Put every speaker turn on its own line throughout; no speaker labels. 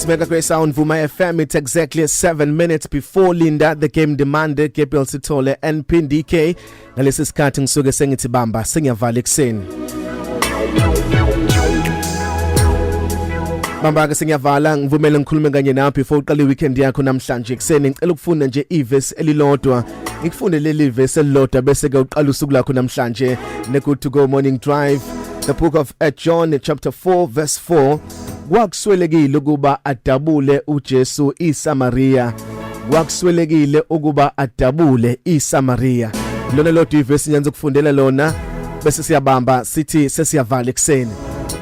It's Mega Great Sound Vuma FM. It's exactly 7 minutes before Linda the Game Demanded Gabriel Sithole and PDK. Ngalesi sikhathi ngisuke sengithi bamba sengiyavala ekuseni. Bamba ke sengiyavala, ngivumele ngikhulume kanye nawe before uqale weekend yakho namhlanje ekuseni. Ngicela ukufunda nje ivesi elilodwa. Ngikufunde leli vesi elilodwa bese ke uqala usuku lakho namhlanje ne Good to Go Morning Drive. The book of John chapter 4 verse 4. Kwakuswelekile ukuba adabule uJesu iSamaria. Kwakuswelekile ukuba adabule iSamaria. Lona lodwa ivesi nyanza ukufundela lona bese siyabamba sithi sesiyavala ekuseni.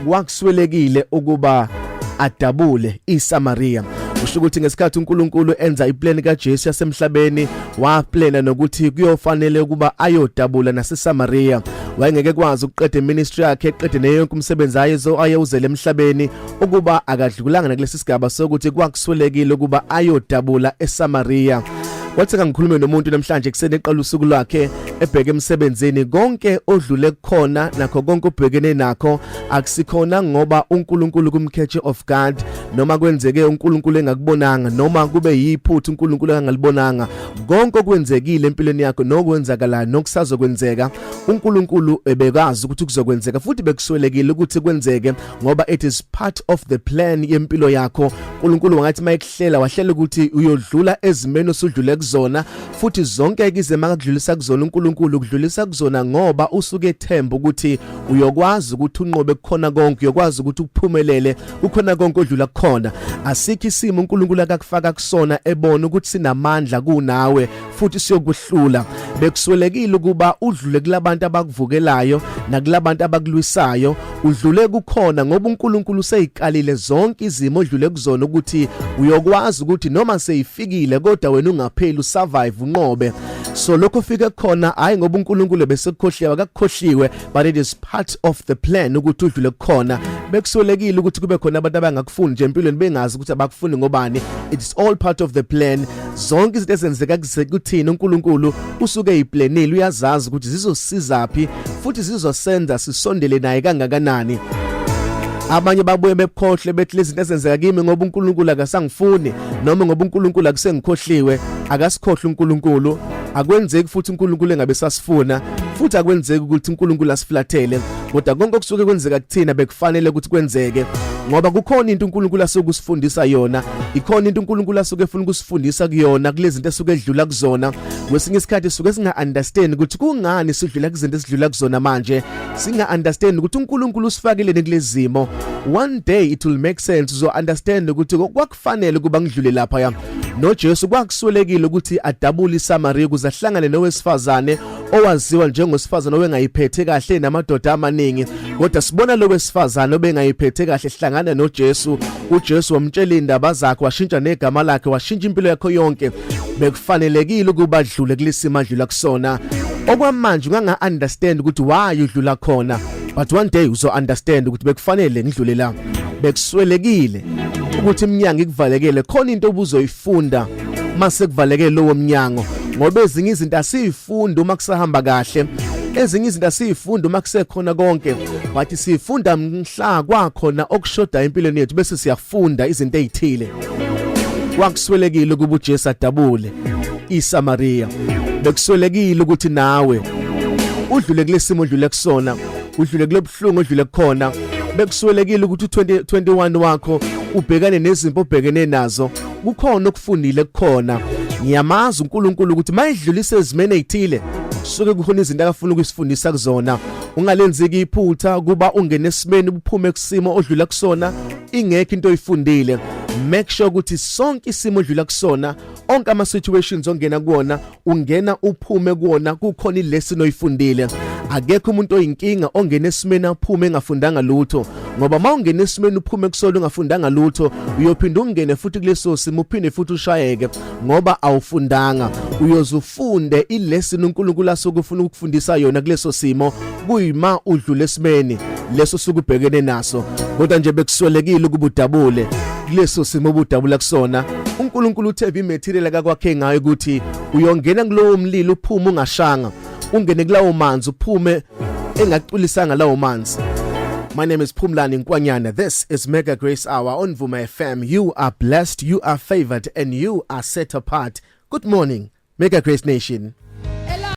Kwakuswelekile ukuba adabule iSamaria. Kusho ukuthi ngesikhathi uNkulunkulu enza iplan kaJesu yasemhlabeni, waplana nokuthi kuyofanele ukuba ayodabula naseSamaria. Wayengeke kwazi ukuqeda iministry yakhe, eqede neyonke umsebenzi ayezo ayewuzele emhlabeni, ukuba akadlulanga nakulesi sigaba sokuthi kwakuswelekile ukuba ayodabula eSamaria. Wathi kangikhulume nomuntu namhlanje ekuseni eqala usuku lwakhe ebheke emsebenzini. Konke odlule kukhona nakho konke obhekene nakho akusikhona ngoba uNkulunkulu kumkhethe of God, noma kwenzeke uNkulunkulu engakubonanga, noma kube yiphutha uNkulunkulu engalibonanga. Konke okwenzekile empilweni yakho nokwenzakalayo nokusazokwenzeka, uNkulunkulu ebekazi ukuthi kuzokwenzeka futhi bekuswelekile ukuthi kwenzeke ngoba it is part of the plan yempilo yakho. uNkulunkulu wangathi mayekuhlela wahlela ukuthi uyodlula ezimeni osudlule kuzona, futhi zonke izimo akudlulisa kuzona uNkulunkulu ukudlulisa kuzona ngoba usuke ethemba ukuthi uyokwazi ukuthi unqobe kukhona konke, uyokwazi ukuthi uphumelele kukhona konke odlula kukhona. Asikho isimo uNkulunkulu akakufaka kusona ebona ukuthi sinamandla kunawe futhi siyokuhlula. Bekuswelekile ukuba udlule kulabantu abakuvukelayo nakulabantu abakulwisayo, udlule kukhona ngoba uNkulunkulu useyikalile zonke izimo odlule kuzona ukuthi uyokwazi ukuthi noma seyifikile kodwa wena ungapheli, usurvive, unqobe. So lokho ufike khona hayi ngoba uNkulunkulu besekukhohliwe, akakukhohliwe, but it is part of the plan ukuthi udlule kukhona. Bekuswelekile ukuthi kube khona abantu abangakufuni nje empilweni bengazi ukuthi abakufuni ngobani. It's all part of the plan. Zonke izinto ezenzeka kuthina uNkulunkulu usuke eyiplanile, uyazazi ukuthi zizosizaphi futhi zizosenza sisondele naye kangakanani. Abanye babuye bebukhohle bethi lezi zinto ezenzeka kimi ngoba uNkulunkulu akasangifuni noma ngoba uNkulunkulu akusengikhohliwe. Akasikhohle uNkulunkulu, akwenzeki futhi uNkulunkulu engabe sasifuna, futhi akwenzeki ukuthi uNkulunkulu asiflathele, kodwa konke okusuke kwenzeka kuthina bekufanele ukuthi kwenzeke ngoba kukhona into uNkulunkulu asuke usifundisa yona, ikhona into uNkulunkulu asuke efuna ukusifundisa kuyona kulezi zinto esuke edlula kuzona. Kwesinye isikhathi suke singa understand ukuthi kungani sidlula kuzinto esidlula kuzona manje, singa understand ukuthi uNkulunkulu usifakile kulezi zimo. One day it will make sense, uzo understand ukuthi kwakufanele kuba ngidlule lapha ya. NoJesu kwakuswelekile ukuthi adabule iSamaria ukuze ahlangane nowesifazane owaziwa njengosifazane owengayiphethe kahle namadoda amaningi, kodwa sibona lo wesifazane obengayiphethe kahle hlangana noJesu. UJesu wamtshela indaba zakhe, washintsha negama lakhe, washintsha impilo yakhe yonke. Bekufanelekile ukuba adlule kulesimo adlula kusona. Okwamanje unganga understand ukuthi why udlula khona, but one day uzo understand ukuthi bekufanele ngidlule la. Bekuswelekile ukuthi iminyango ikuvalekele, khona into obuzoyifunda mase kuvaleke lowo mnyango, ngoba ezinye izinto asiyifunda uma kusahamba kahle, ezinye izinto asiyifunda uma kusekhona konke, but sifunda mhla kwakhona okushoda empilweni yethu bese siyafunda izinto ezithile. Kwakuswelekile ukuba uJesu adabule iSamaria. Bekuswelekile ukuthi nawe udlule kulesimo odlule kusona, udlule kulobuhlungu odlule kukhona. Bekuswelekile ukuthi u2021 wakho ubhekane nezimpo obhekene nazo, kukhona okufundile kukhona. Ngiyamazi uNkulunkulu ukuthi mayidlulise ezimene ezithile suke kukhona izinto akafuna ukusifundisa kuzona. Ungalenzeki iphutha kuba ungene esimeni uphume kusimo odlula kusona ingekho into oyifundile. Make sure ukuthi sonke isimo odlula kusona, onke ama situations ongena kuwona, ungena uphume kuwona kukhona ilesson oyifundile. Akekho umuntu oyinkinga ongena esimeni aphume engafundanga lutho, ngoba mawungena esimeni uphume kusona ungafundanga lutho, uyophinda ungene futhi kuleso simo uphinde futhi ushayeke ngoba awufundanga. Uyoze ufunde ilesson uNkulunkulu asuke ufuna ukufundisa yona kuleso simo kuyima udlule esimeni leso sukubhekene naso. Kodwa nje bekuswelekile ukuba udabule kuleso simo obudabula kusona. uNkulunkulu uthe imaterial akakwakhe ngayo ukuthi uyongena kulowo mlilo uphume ungashanga, ungene kulawo manzi uphume engaculisanga lawo manzi. My name is Phumlani Nkwanyana. This is Mega Grace Hour on Vuma FM. You are blessed, you are favored, and you are set apart. Good morning, Mega Grace Nation.